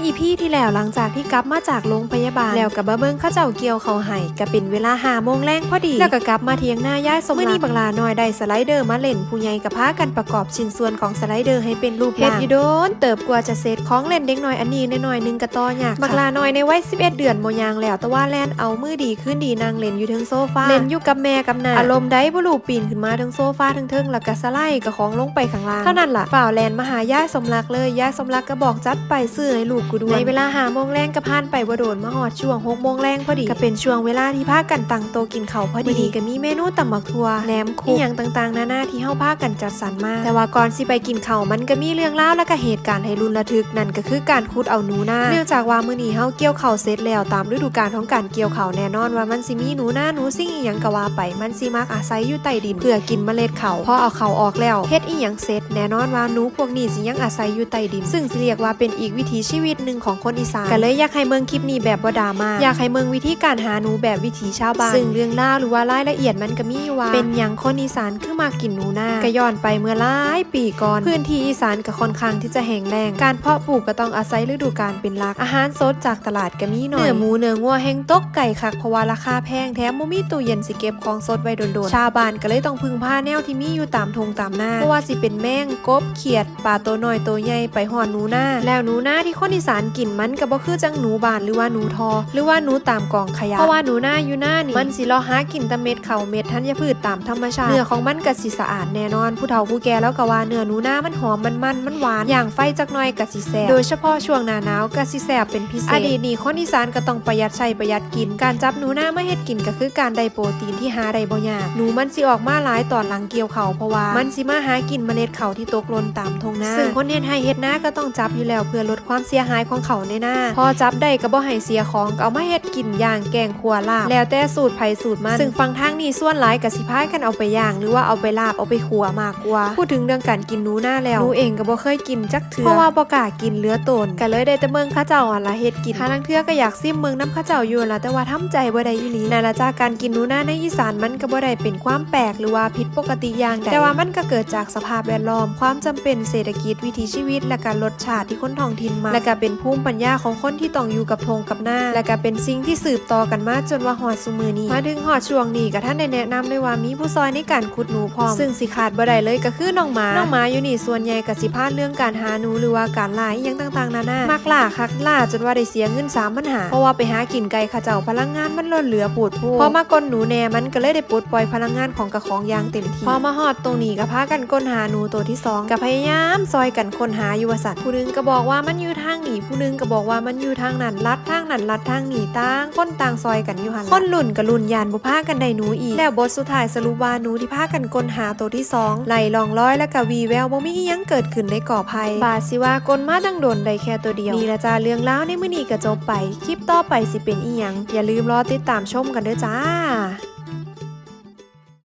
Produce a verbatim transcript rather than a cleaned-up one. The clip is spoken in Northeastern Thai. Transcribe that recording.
อีพีที่แล้วหลังจากที่กลับมาจากโรงพยาบาล แล้วก็มาเบิ่งเขาเจ้าเกี่ยวข้าวให้ ก็เป็นเวลาห้าโมงแลงพอดี แล้วก็กลับมาเถียงนายายสมรัก มื้อนี้บักหล้าน้อยได้สไลเดอร์มาเล่น ผู้ใหญ่ก็พากันประกอบชิ้นส่วนของสไลเดอร์ให้เป็นรูปร่าง เฮ็ดอยู่โดนเติบกว่าจะเสร็จ ของเล่นเด็กน้อยอันนี้น้อยๆหนึ่งก็ต่อยากคัก บักหล้าน้อยในวัยสิบเอ็ดเดือนบ่ย่างแล้ว แต่ว่าแล่นเอามือดีคืนดีนั่งเล่นอยู่เทิงโซฟา เล่นอยู่กับแม่กับน้า อารมณ์ใดบ่รู้ ปีนขึ้นมาเทิงโซฟาเทิงๆ แล้วก็สไลด์กะของลงไปข้างล่าง เท่านั้นล่ะ ฟ้าวแล่นมาหายายสมรักเลย ยายสมรักก็บอก จัดไป ซื้อให้ลูกกูด้วย ในเวลาห้าโมงแลงก็ผ่านไปบ่โดน มาฮอดช่วงหกโมงแลงพอดี ก็เป็นช่วงเวลาที่พากันตั้งโต๊ะกินข้าวพอดี มื้อนี้ก็มีเมนูตำบักถั่ว แหนมคุก อิหยังต่างๆนานาที่เฮาพากันจัดสรรมา แต่ว่าก่อนสิไปกินข้าว มันก็มีเรื่องราวและก็เหตุการณ์ให้ลุ้นระทึก นั่นก็คือการขุดเอาหนูนา เนื่องจากว่ามื้อนี้เฮาเกี่ยวข้าวเสร็จแล้ว ตามฤดูกาลของการเกี่ยวข้าว แน่นอนว่ามันสิมีหนูนาหนูสิ่งอิหยังก็ว่าไป มันสิมักอาศัยอยู่ใต้ดิน เพื่อกินเมล็ดข้าว พอเอาข้าวออกแล้ว เฮ็ดอิหยังเสร็จ แน่นอนว่าหนูพวกนี้สิยังอาศัยอยู่ใต้ดิน ซึ่งสิเรียกว่าเป็นอีกวิถีชีวิตหนึ่งของคนอีสาน ก็เลยอยากให้เบิ่งคลิปนี้แบบบ่ดราม่า อยากให้เบิ่งวิธีการหาหนูแบบวิถีชาวบ้าน ซึ่งเรื่องราวหรือว่ารายละเอียดมันก็มีอยู่ว่า เป็นหยังคนอีสานคือมักกินหนูนา ก็ย้อนไปเมื่อหลายปีก่อน พื้นที่อีสานก็ค่อนข้างที่จะแห้งแล้ง การเพาะปลูกก็ต้องอาศัยฤดูกาลเป็นหลัก อาหารสดจากตลาดก็มีน้อย เนื้อหมูเนื้องัวแฮ่งตกไกลคัก เพราะว่าราคาแพง แถมบ่มีตู้เย็นสิเก็บของสดไว้โดนๆ ชาวบ้านก็เลยต้องพึ่งพาแนวที่มีอยู่ตามท่งตามนา บ่ว่าสิเป็นแมง กบ เขียด ปลาโตน้อยโตใหญ่ ไปฮอดหนูนา แล้วหนูนาที่คนอีสานกินมันก็บ่คือจั่งหนูบ้าน หรือว่าหนูท่อ หรือว่าหนูตามกองขยะ เพราะว่าหนูนาอยู่นานี่ มันสิเลาะหากินแต่เม็ดข้าวเม็ดธัญพืชตามธรรมชาติ เนื้อของมันก็สิสะอาดแน่นอน ผู้เฒ่าผู้แก่ลาวก็ว่าเนื้อหนูนามันหอม มันมัน มันหวาน ย่างไฟจักหน่อยก็สิแซ่บ โดยเฉพาะช่วงหน้าหนาวก็สิแซ่บเป็นพิเศษ อดีตนี้คนอีสานก็ต้องประหยัดใช้ประหยัดกิน การจับหนูนามาเฮ็ดกินก็คือการได้โปรตีนที่หาได้บ่ยาก หนูมันสิออกมาหลายตอนหลังเกี่ยวข้าว เพราะว่ามันสิมาหากินเมล็ดข้าวที่ตกหล่นตามท่งนา ซึ่งคนเฮ็ดไร่เฮ็ดนาก็ต้องจับอยู่แล้ว เพื่อลดความเสียหายของข้าวในนา พอจับได้ก็บ่ให้เสียของ ก็เอามาเฮ็ดกิน ย่าง แกง คั่ว ลาบ แล้วแต่สูตรไผสูตรมัน ซึ่งฝั่งทางนี้ส่วนหลายก็สิพากันเอาไปย่าง หรือว่าเอาไปลาบ เอาไปคั่วมากกว่า พูดถึงเรื่องการกินหนูนาแล้ว หนูเองก็บ่เคยกินจักเทื่อ เพราะว่าบ่กล้ากินเหลือตน ก็เลยได้แต่เบิ่งเขาเจ้าหั่นล่ะเฮ็ดกิน หาลางเทื่อก็อยากซิมเบิ่งนำเขาเจ้าอยู่หั่นล่ะ แต่ว่าทำใจบ่ได้อีหลี นั่นล่ะจ้า การกินหนูนาในอีสานมันก็บ่ได้เป็นความแปลก หรือว่าผิดปกติอย่างใด แต่ว่ามันก็เกิดจากสภาพแวดล้อม ความจำเป็น เศรษฐกิจ วิถีชีวิต และก็รสชาติที่คนท้องถิ่นมัก และก็เป็นภูมิปัญญาของคนที่ต้องอยู่กับท่งกับนา และก็เป็นสิ่งที่สืบต่อกันมาจนว่าฮอดซุมื้อนี้ มาถึงฮอดช่วงนี้ก็ทันได้แนะนำเลยว่ามีผู้ซอยในการขุดหนูพร้อม ซึ่งสิขาดบ่ได้เลยก็คือน้องหมา น้องหมาอยู่นี่ส่วนใหญ่ก็สิพาเรื่องการหาหนู หรือว่าการล่าอิหยังต่างๆนานา มักล่าคัก ล่าจนว่าได้เสียเงินสามพันห้า เพราะว่าไปหากินไกลเขาเจ้า พลังงานมันล้นเหลือโพดโพ พอมาก้นหนูแน่ มันก็เลยได้ปลดปล่อยพลังงานของกะของอย่างเต็มที่ พอมาฮอดตรงนี้ก็พากันก้นหาหนูตัวที่สอง ก็พยายามซอยกันค้นหาอยู่ว่าซั่น ผู้หนึ่งก็บอกว่ามันอยู่ทางนี้ ผู้หนึ่งก็บอกว่ามันอยู่ทางนั้น ลัดทางนั้น ลัดทางนี้ ต่างคนต่างซอยกันอยู่หั่นล่ะ คนลุ้นก็ลุ้นย้านบ่พากันได้หนูอีก แล้วบทสุดท้ายสรุปว่าหนูที่พากันก้นหาตัวที่สองไร้ร่องรอย และก็วีแวว บ่มีอิหยังเกิดขึ้นในกอไผ่ บาดสิว่าก้นมาตั้งโดนได้แค่ตัวเดียว นี่ล่ะจ้า เรื่องราวในมื้อนี้ก็จบไป คลิปต่อไปสิเป็นอิหยัง อย่าลืมรอติดตามชมกันเด้อจ้า